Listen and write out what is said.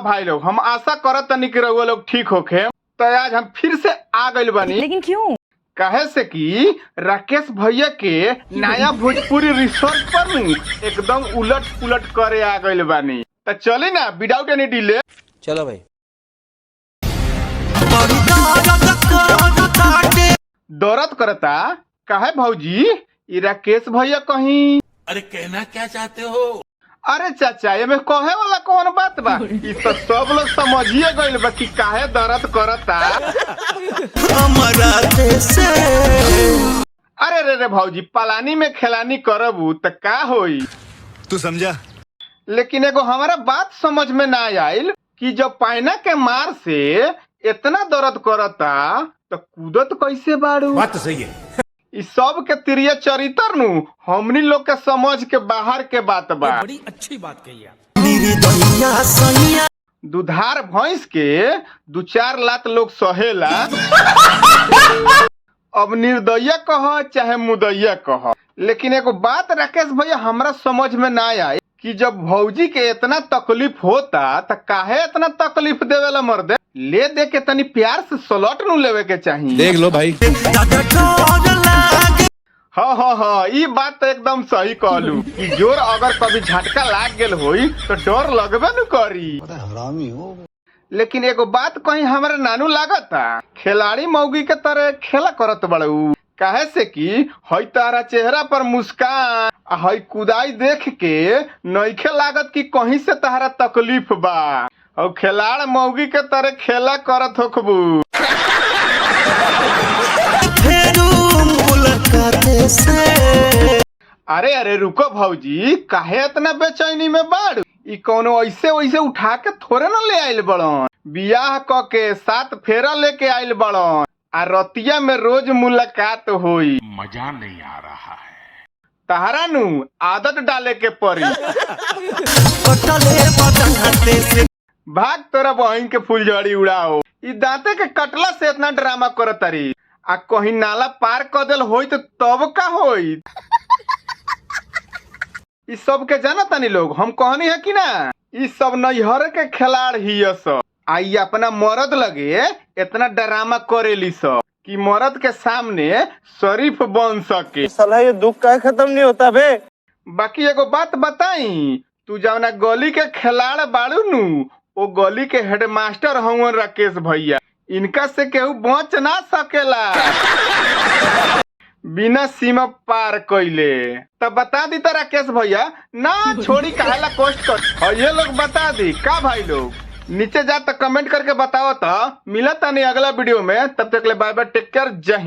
भाई लोग? हम आशा करत तनी कि रउआ लोग ठीक होखे। तो आज हम फिर से आ गइल बानी। लेकिन क्यों? काहे से कि राकेश भैया के नया भोजपुरी रिसोर्ट पर नु एकदम उलट पुलट करे आ गइल बानी। तो चली ना, विदाउट एनी डिले। चलो भाई। दर्द करता काहे भौजी? ई राकेश भैया कहीं अरे, कहना क्या चाहते हो? अरे चाचा, एमे कहे वाला कौन बात बा? ई तो सब लोग समझिए गइल बा कि काहे दर्द करता। अरे रे रे भौजी, पलानी में खेलानी करबू त का होई? तू समझा। लेकिन एगो हमारा बात समझ में ना आइल कि जब पाइना के मार से इतना दर्द करता तो कूदत कैसे बाड़ू? बात तो सही है। ई सब के तिरिया चरित्र नु हमनी लोग के समझ के बाहर के बात बा। बड़ी अच्छी बात कही आप। दुधार भैंस के दू चार लात लोग सहेला। अब निर्दयी कह चाहे मुदैया कह, लेकिन एगो बात राकेश भैया हमरा समझ में ना आई कि जब भौजी के इतना तकलीफ होता त काहे इतना तकलीफ देवेला मर्दे? ले दे के तनी प्यार से सलट नु लेवे के चाही। देख लो भाई। हाँ, ई बात तो एकदम सही कहलू कि जोर अगर कभी झटका लाग गेल होई तो डर लगबे न करी। लेकिन एगो बात कहीं हमरा नानू लागता खिलाड़ी मौगी के तरह खेला करत बड़ू। काहे से कि हई तारा चेहरा पर मुस्कान आ हई कुदाई देख के नइखे लागत कि कहीं से तहरा तकलीफ बा और खिलाड़ मौगी के तरह खेला करत होखबू। अरे अरे, रुको भौजी, काहे इतना बेचैनी में बाड़ू? ई कोनो ऐसे वैसे उठा के थोड़े न ले आइल बड़न। बियाह क के सात फेरा लेके आइल बड़न आ रतिया में रोज मुलाकात होई। मजा नहीं आ रहा है। तहरा नु आदत डाले के पड़ी। भाग तोरा बहिन के फुलझड़ी उड़ाओ। ई दांते के कटला से इतना ड्रामा करत तारी आ कहीं नाला पार कर देल होई तो तब का होई? ई सब के जाना तानी लोग, हम कहनी है कि ना ई सब नैहर के खिलाड़ ही सब। आ ई अपना मरद लगे इतना ड्रामा करेली सब कि मरद के सामने शरीफ बन सके। साला, ये दुख का खत्म नहीं होता बे। बाकी एगो बात बताई, तू जवना गली के खिलाड़ बाड़ू नु, ओ गली के हेडमास्टर हवन राकेश भैया। इनका से केहू बच ना सकेला बिना सीमा पार कइले। तब बता दी त राकेश भैया ना छोड़ी, काहेला कष्ट कर? और ये लोग बता दी का भाई लोग, नीचे जा तो कमेंट करके बताओ। तो मिला तनी अगला वीडियो में, तब तक ले बाय बाय, टेक केयर, जय हिंद।